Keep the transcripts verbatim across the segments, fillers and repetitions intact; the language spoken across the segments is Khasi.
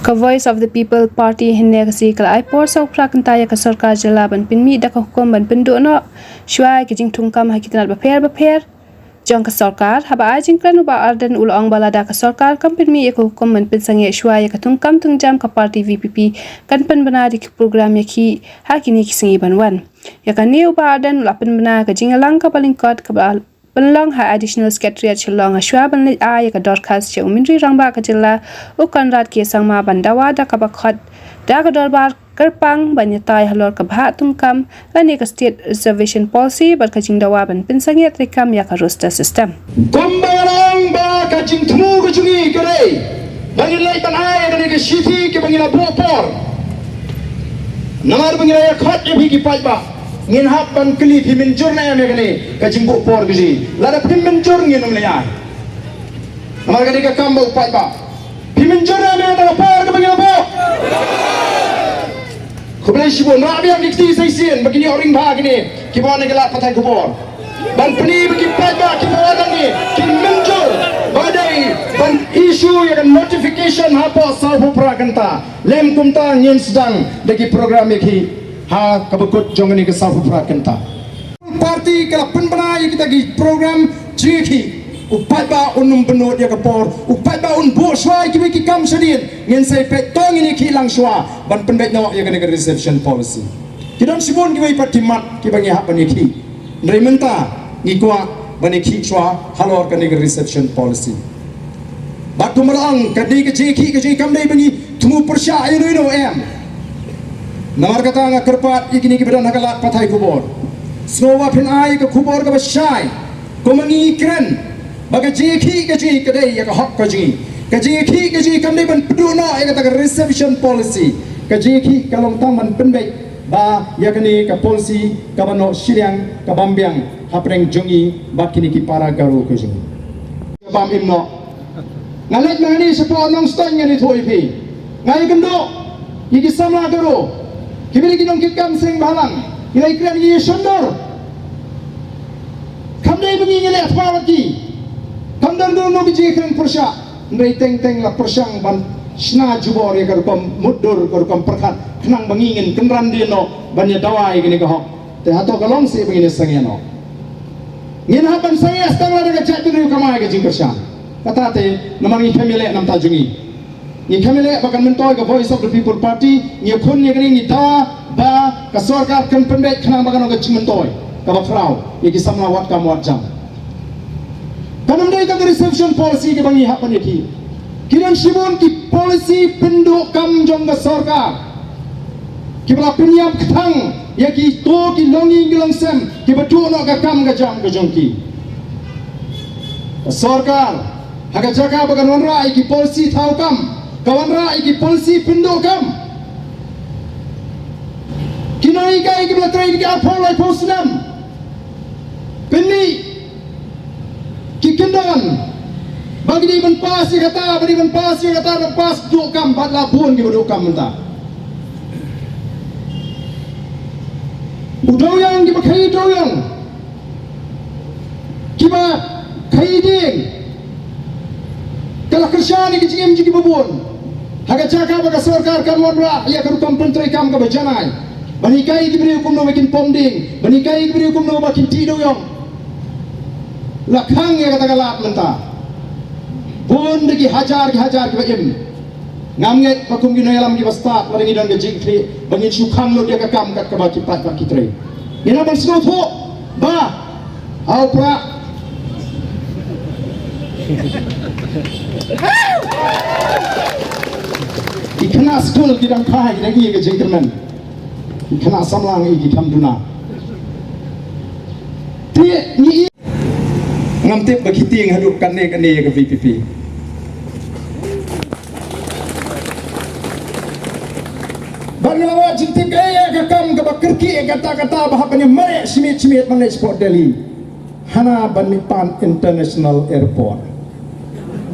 Ka Voice of the People Party hynne ka sngi ka la ai por saw phra kynta ïa ka sorkar jylla ban pynmih da ka hukum ban pynduh noh shuwa ïa ka jingthung kam ha ki tnat bapher bapher jong ka sorkar. Haba ai jingkren u Bah Ardent u la ong ba lada ka sorkar kam pynmih ïa ka hukum ban pynsangeh shuwa ïa ka thung kam thung jam, ka party V P P kan pynbna da ki program ïakhih ha kine ki sngi ban wan. Ïa kane u Bah Ardent u la pynbna ka jingïalang kaba lyngkot kaba pynlong ha Additional Secretariat Shillong ha shuwa ban leit ai ïa ka dorkhas sha u Myntri Rangbah ka jylla u Conrad K Sangma ban dawa da kaba khot da ka dorbar kyrpang ban ïatai halor ka bhah thung kam lane ka State Reservation Policy bad ka jingdawa ban pynsangeh treikam ïa ka roster system. Kumba nga la ong ba ka jingthmu ka jong ngi ka dei ba ngin leit ban ai ïa kane ka shithi kaba ngi la buh por. Namar ba ngi la ïa khot ïa phi ki paidbah, ngin hap ban kylli, phi mynjur ne em ïa kane ka jingbuh por ka jong ngi? Lada phim mynjur, ngin ym leit ai. Namar kane ka kam ba u paidbah, phi mynjur ne em ïa kata ka por kaba ngi la buh? Khublei shibun. Rah biang ki kti sa shisien ba kin ïoh ring bha kine kiba wan na ka lad pathai khubor. Ban pyni ba ki paidbah kiba wan hangne ki mynjur ba dei ban issue ïa ka notification hapoh sawphew phra kynta. Lym kumta ngin sdang da ki program ïakhih ha kaba kut jong kane ka sawphew phra kynta. Party ka la pynbna ïa kita ki program jingïakhih. U paidbah un ym bynnud ïa ka por, u paidbah un buh shuwa ïa kiwei ki kam shadien. Ngin sa ïa peit to ngin ïakhih lang shuwa ban pynbeit noh ïa kane ka reservation policy. Ki don shibun kiwei pat ki mat kiba ngi hap ban ïakhih. Hynrei mynta ngi kwah ban ïakhih shuwa halor kane ka reservation policy. Bad kumba la ong, kane ka jingïakhih ka jong ngi kam dei ba ngi thmu pyrshah ïa uno uno, em. Namar kata nga kyrpad ïa kine kiba don ha ka lad pathai khubor. Sngewbha phin ai ka khubor kaba shai. Kumba ngi kren ba ka jingïakhih ka jong ngi ka dei ïa ka hok ka jong ngi. Ka jingïakhih ka jong ngi kam dei ban pynduh noh ïa kata ka reservation policy. Ka jingïakhih ka long tang ban pynbeit ba ïa kane ka policy kaba noh shiliang ka bym biang hapdeng jong ngi bad kine ki para Garo ka jong ngi. Bam im noh. Nga leit ma nga ni shapoh Nongstoiñ, nga ni thuh ïa phi. Nga ïakynduh ïa ki samla Garo kiba dei ki nongkitkam seng bhalang, ngi la ïakren, ngi ïashon dur. Kam dei ba ngi ngi leh thma bad ki. Kam don don no ki jingkren pyrshah. Hynrei teng teng la pyrshang ban shna jubor ïa ka rukom mutdur, ka rukom pyrkhat, khnang ba ngi ngin kynran dien noh ban ïa dawa ïa kane ka hok. Te hato ka long seh ba ngin ïa sangeh noh? Ngin hap ban sangeh tang lada ka jaitbynriew kam ai ka jingkyrshan. Kata te namar ngi khlem ïaleh na bynta jong ngi. Ngi khlem ïaleh ba kan myntoi ka Voice of the People Party, ngi ïakhun ïa kane, ngi dawa ba ka sorkar kan pynbeit khnang ba kan long ka jingmyntoi kaba khraw ïa ki samla wad kam wad jam. Kan ym dei ka reservation policy kaba ngi hap ban ïakhih. Ki don shibun ki policy pynduh kam jong ka sorkar kiba la pynïap kthang ïa kito ki longïing ki longsem kiba duh noh ka kam ka jam ka jong ki. Ka sorkar ha ka jaka ba kan wanrah ïa ki policy thaw kam, ka wanrah ïa ki policy pynduh kam. Ki nonghikai kiba la trei da ki arphew laiphew snem, pynmih ki kyndon ba ki dei ban pass ïa kata, ba dei ban pass ïa kata, ban pass duh kam, bad la bun kiba duh kam mynta. U dewiong, kiba khaïi dewiong, kiba khaïi dieng, ka la kyrshan ïa ka jingim jong kiba bun. Ha ka jaka ba ka sorkar kan wanrah ïa ka rukom pyntreikam kaba janai ban hikai ïa ki briew kumno ba kin pom dieng, ban hikai ïa ki briew kumno ba kin tih dewiong, la khang ïa kata ka lad mynta. Bun da ki hajar ki hajar kiba im. Ngam ngeit ba kum ki nongïalam kiba stad, lada ngi don ka jingkitkhlieh, ba ngin shu khang lut ïa ka kam kat kaba ki paid ba ki trei. Ngin nang ban sngewthuh ba ha u Prah ki khynnah skul ki dang phai, ki dang ïa ka jingkyrmen. Ki khynnah samla ngi ki kham duna. Te ngi, ngam tip ba ki tieng haduh kane kane ïa ka V P P. Ban nga wad jingtip ka ïa ka kam kaba kyrkieh kata kata ba hap ban ïa mareh shimiet shimiet ban leit shapoh Delhi. Hana ban mih pan International Airport.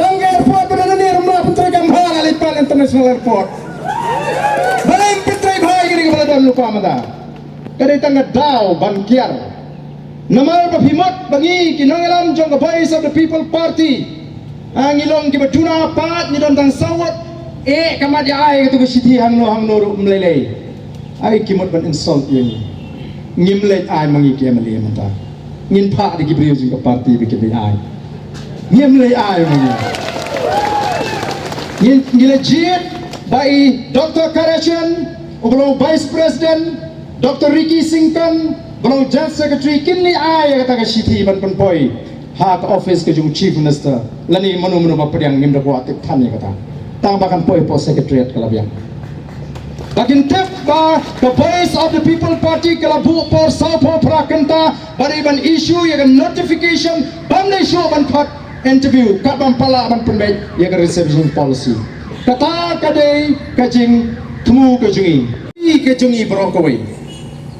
Tang ka airport ba dang ne rum la pyntrei kam bha la leit pan International Airport. Ba leit pyntrei bha ïa kane kaba la don lypa mynta. Ka dei tang ka daw ban kiar. Namar ba phi mut ba ngi ki nongïalam jong ka Voice of the People Party, ah, ngi long kiba duna pat, ngi don tang saw ngut. Eh, ka mat ïa ai katu ka shithi hangno hangno ruh ym lei lei. Ai ki mut ban insult ïa ngi. Ngim leit ai ma ngi ki M L A mynta. Ngin phah da ki briew jong ka party ba kin leit ai. Ngim leit ai ma ngi. Ngin, ngi la jied ba i Doctor Karachen, uba long Vice President, Doctor Ricky Syngkon, ba long General Secretary, kin leit ai ïa kata ka shithi ban pynpoi ha ka office ka jong Chief Minister, lane mano mano ba pdiang, ngim da kwah tip than ïa kata. Tang ba kan poi hapoh Secretariat ka la biang. Ba kin tip ba ka Voice of the People Party ka la buh por sawphew phra kynta ba dei ban issue ïa ka notification bym dei shuh ban khot interview, kat bym pat lah ban pynbeit ïa ka reservation policy. Kata ka dei ka jingthmu ka jong ngi. Ka jong ngi baroh kawei.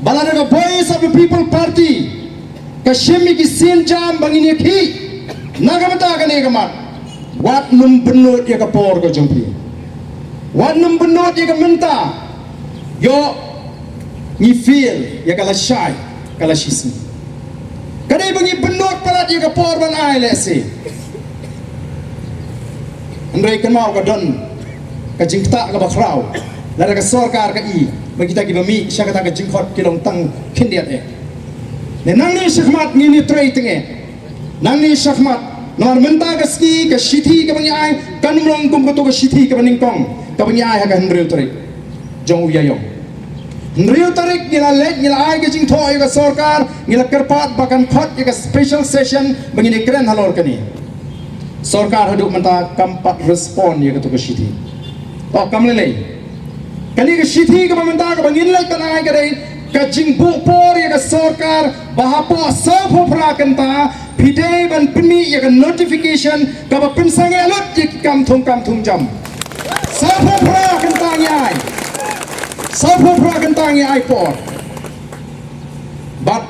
Ba lada ka Voice of the People Party ka shim ïa ki sienjam ba ngin ïakhih na ka bynta kane ka mat, wat nym bynnud ïa ka por ka jong phi. Wat nym bynnud ïa ka mynta. Ïoh, ngi feel ïa ka lashai, ka lashisngi. Ka dei ba ngi bynnud palat ïa ka por ban ai lehse. Hynrei kynmaw, ka don ka jingktah kaba khraw lada ka sorkar ka i ba kita kiba mih sha kata ka jingkhot ki long tang khyndiat eh. Ne nangne shakhmat ngin ïatrei teng eh. Nangne shakhmat, namar mynta ka sngi ka shithi kaba ngi ai kan ym long kum kato ka shithi kaba nyngkong kaba ngi ai ha ka hynriew tarik jong u Ïaïong. Hynriew tarik ngi la leit, ngi la ai ka jingthoh ïa ka sorkar, ngi la kyrpad ba kan khot ïa ka special session ba ngin ïakren halor kane. Sorkar haduh mynta kam pat respond ïa kato ka shithi. Oh, kam lei lei. Kane ka shithi kaba mynta kaba ngin leit ban ai ka dei ka jingbuh por ïa ka sorkar ba hapoh sawphew phra kynta phi dei ban pynmih ïa ka notification kaba pynsangeh lut ïa ki kam thung kam thung jam. Sawphew phra kynta ngi ai. Sawphew phra kynta ngi ai por. Bad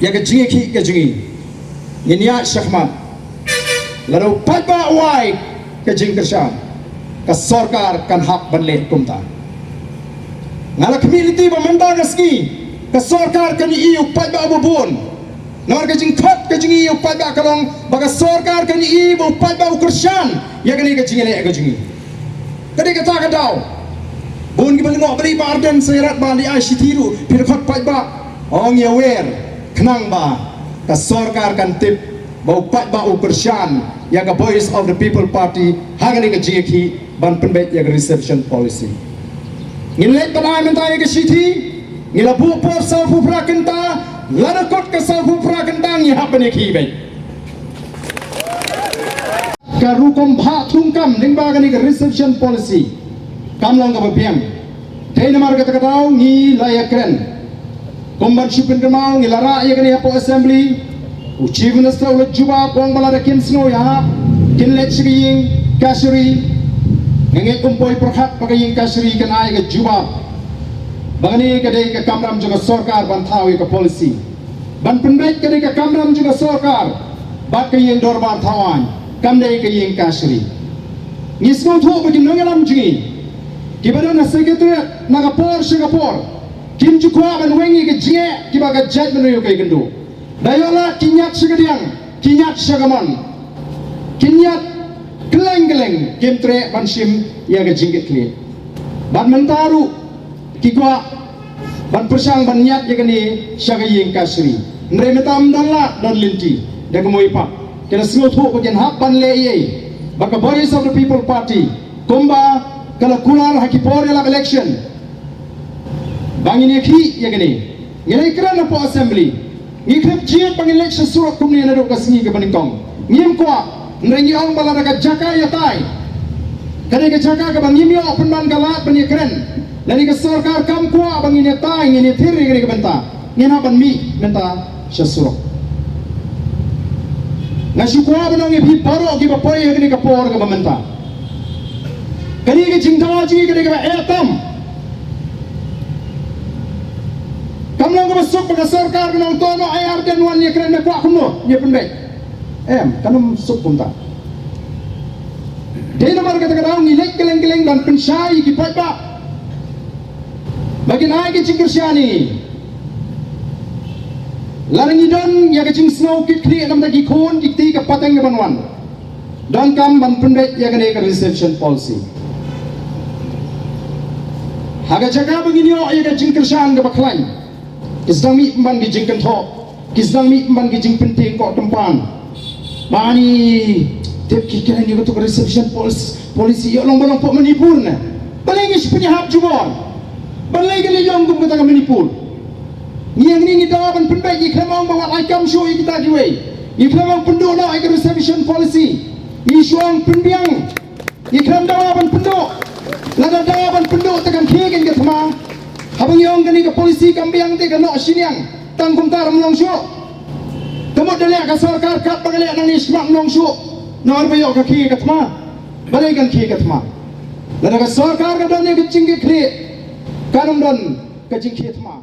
ïa ka jingïakhih ka jong ngi, ngin ïaid shakhmat. Lada u paidbah u ai ka jingkyrshan, ka sorkar kan hap ban leh kumta. Nga la khmih lynti ba mynta ka sngi ka sorkar kan ïohi ïa u paidbah uba bun. Namar ka jingkhot ka jong ngi ïa u paidbah ka long ba ka sorkar kan ïohi ba u paidbah u kyrshan ïa kane ka jingïaleh ka jong ngi. Ka dei kata ka daw. Bun kiba lyngngoh, balei Bah Ardent Saiarat ba leit ai shithi ruh, phi da khot paidbah? Ong ïa wer, khnang ba ka sorkar kan tip ba u paidbah u kyrshan ïa ka Voice of the People Party ha kane ka jingïakhih ban pynbeit ïa ka reservation policy. Ngin leit ban ai mynta ïa ka shithi, ngi la buh por sawphew phra kynta, lada kut ka sawphew phra kynta ngi hap ban ïakhih beit. Ka rukom bhah thungkam lyngba kane ka reservation policy kam long kaba biang. Dei namar kata ka daw ngi la ïakren. Kum ban shu pynkynmaw, ngi la rah ïa kane hapoh Assembly. U Chief Minister u la jubab, u ong ba lada kin sngew ïahap, kin leit sha ka ïing kashari. Nga ngeit um poi pyrkhat ba ka ïing kashari kan ai ka jubab ba kane ka dei ka kamram jong ka sorkar ban thaw ïa ka policy. Ban pynbeit ka dei ka kamram jong ka sorkar bad ka ïing dorbar thaw aiñ, kam dei ka ïing kashari. Ngi sngewthuh ba ki nongïalam jong ngi kiba don ha Secretariat na ka por sha ka por kim ju kwah ban weng ïa ka jingeh kiba ka jaitbynriew ka ïakynduh. Da ïoh lad ki ñiad sha kadiang, ki ñiad sha kamon, ki ñiad kylleng kylleng, kim treh ban shim ïa ka jingkitkhlieh. Bad mynta ruh ki kwah ban pyrshang ban ñiad ïa kane sha ka ïing kashari. Hynrei mynta ym don lad don lynti, da kumwei pat ki la sngewthuh ba kin hap ban leh ei ei. Ba ka Voice of the People Party, kumba ka la kular ha ki por ïalap election, ba ngin ïakhih ïa kane. Ngi la ïakren hapoh Assembly. Ngi khlem jied ba ngin leit sha surok kumne naduh ka sngi kaba nyngkong. Ngim kwah, hynrei ngi ong ba lada ka jaka ïatai, ka dei ka jaka kaba ngim ïoh pynban ka lad ban ïakren, lane ka sorkar kam kwah ba ngin ïatai, ngin ïathir ïa kane ka bynta, ngin hap ban mih mynta sha surok. Nga shu kwah ban ong ïa phi baroh kiba poi ha kane ka por kaba mynta, kane ka jingdawa jong ngi ka dei kaba eh tam. Kam long kaba suk ba ka sorkar kan ong to noh ai ar ten wan ïakren, me kwah kumno ïa pynbeit. Em, kan ym suk kumta. Dei namar kata ka daw ngi leit kylleng kylleng ban pynshai ïa ki paidbah ba kin ai ka jingkyrshan ïa ngi. Lada ngi don ïa ka jingsngew kitkhlieh na bynta ki khun ki kti ka pateng kaban wan, donkam ban pynbeit ïa kane ka reservation policy. Ha ka jaka ba ngin ïoh ïa ka jingkyrshan kaba khlaiñ, ki sdang mih pynban ki jingkynthoh, ki sdang mih pynban ki jingpyntieng koh tympan. Ba ngi tip ki kren ïa kato ka reservation pol-, policy ïoh long ba long pok Manipur ne. Balei ngi shu pynïahap jubor? Balei ka liang kum kata ka Manipur? Ngi ïa ngi ngi da ban pynbeit, ngi khlem ong ba wat ai kam shuh ïa kita kiwei. Ngi khlem ong pynduh noh ïa ka reservation policy. Ngi shu ong pynbiang. Ngi khlem dawa ban pynduh. Lada dawa ban pynduh te kan khie kein ka thma. Haba ngi ong kane ka policy kam biang te ka noh shiliang. Tang kumta ruh ym long shuh. Te mut da leh ka sorkar katba ka leh nangne smat ym long shuh. Nor ba ïoh ka khie ka thma. Balei kan khie ka thma? Lada ka sorkar ka don ïa ka jingkitkhlieh, kan ym don ka jingkhie thma.